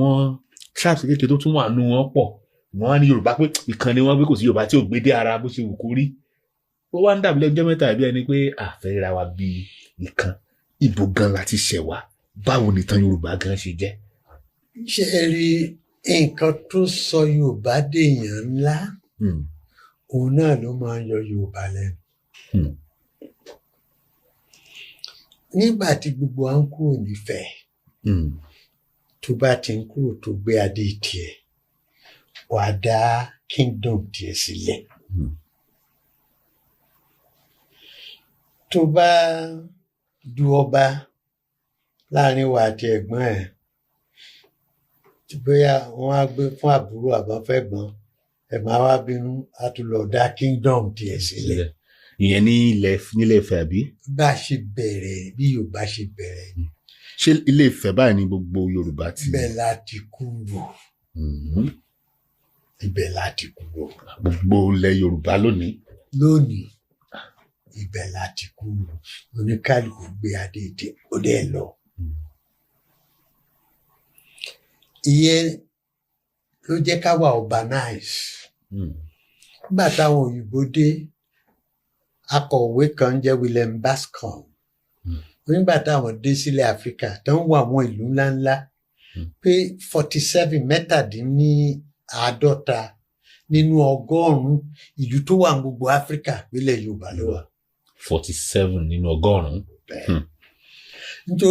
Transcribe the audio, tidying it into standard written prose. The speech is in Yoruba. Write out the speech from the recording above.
Àwọn tribes kékeré tó tún wà nù wọn pọ̀. Wọ́n á ní Yorùbá pé ìkànnì wọn, pé kò sí Yorùbá tí ò gbé dé ara bó ṣe wù kó rí. Ó wá ń dàbí lẹ́jọ́ mẹ́ta ìbí ẹni pé àfẹ́ríra wa bí ìkan. Ibo gan la ti ṣẹ̀ wá? Báwo ni ìtàn Yorùbá gan ṣe jẹ́? Ṣe é rí, nǹkan tó sọ Yorùbá dèèyàn ńlá, òun náà ló máa ń yọ Yorùbá lẹ́nu. Nígbà tí gbogbo wa ń kúrò nífẹ̀ẹ́, tó bá ti ń kúrò, tó gbé adé tiẹ̀, wàá dá kingdom tiẹ̀ sílẹ̀. Tó bá du ọba láàrin wa àti ẹ̀gbọ́n ẹ̀, tí bóyá wọ́n á gbé fún àbúrò àbọ̀fẹ́gbọ́n, ẹ̀gbọ́n á wá bínú, á tún lọ dá kingdom tiẹ̀ sílẹ̀. Ìyẹn ní ilẹ̀ nílé Ifẹ̀, àbí? Bá a ṣe bẹ̀rẹ̀, bí Yorùbá ṣe bẹ̀rẹ̀ ni. Ṣé Ilé Ifẹ̀ báyìí ni gbogbo Yorùbá ti? Ibẹ̀ láti kúrò. Ibẹ̀ láti kúrò. Gbogbo ilẹ̀ Yorùbá lónìí? Lónìí, ibẹ̀ láti kúrò. Oníkálukú gbé adé tiẹ̀, ó dẹ̀ lọ. Ìyẹn ló jẹ́ ká wà urbanize. Nígbà táwọn òyìnbó dé, akọ̀wé kan jẹ́ William Bascom. Nígbà táwọn dé sílẹ̀ Áfíríkà, tó ń wọ àwọn ìlú ńláńlá, pé 47, 47 nínú 100 ìlú tó wà ní gbogbo Áfíríkà, ìpínlẹ̀ Yorùbá ló wà. 47 nínú 100. Nítorí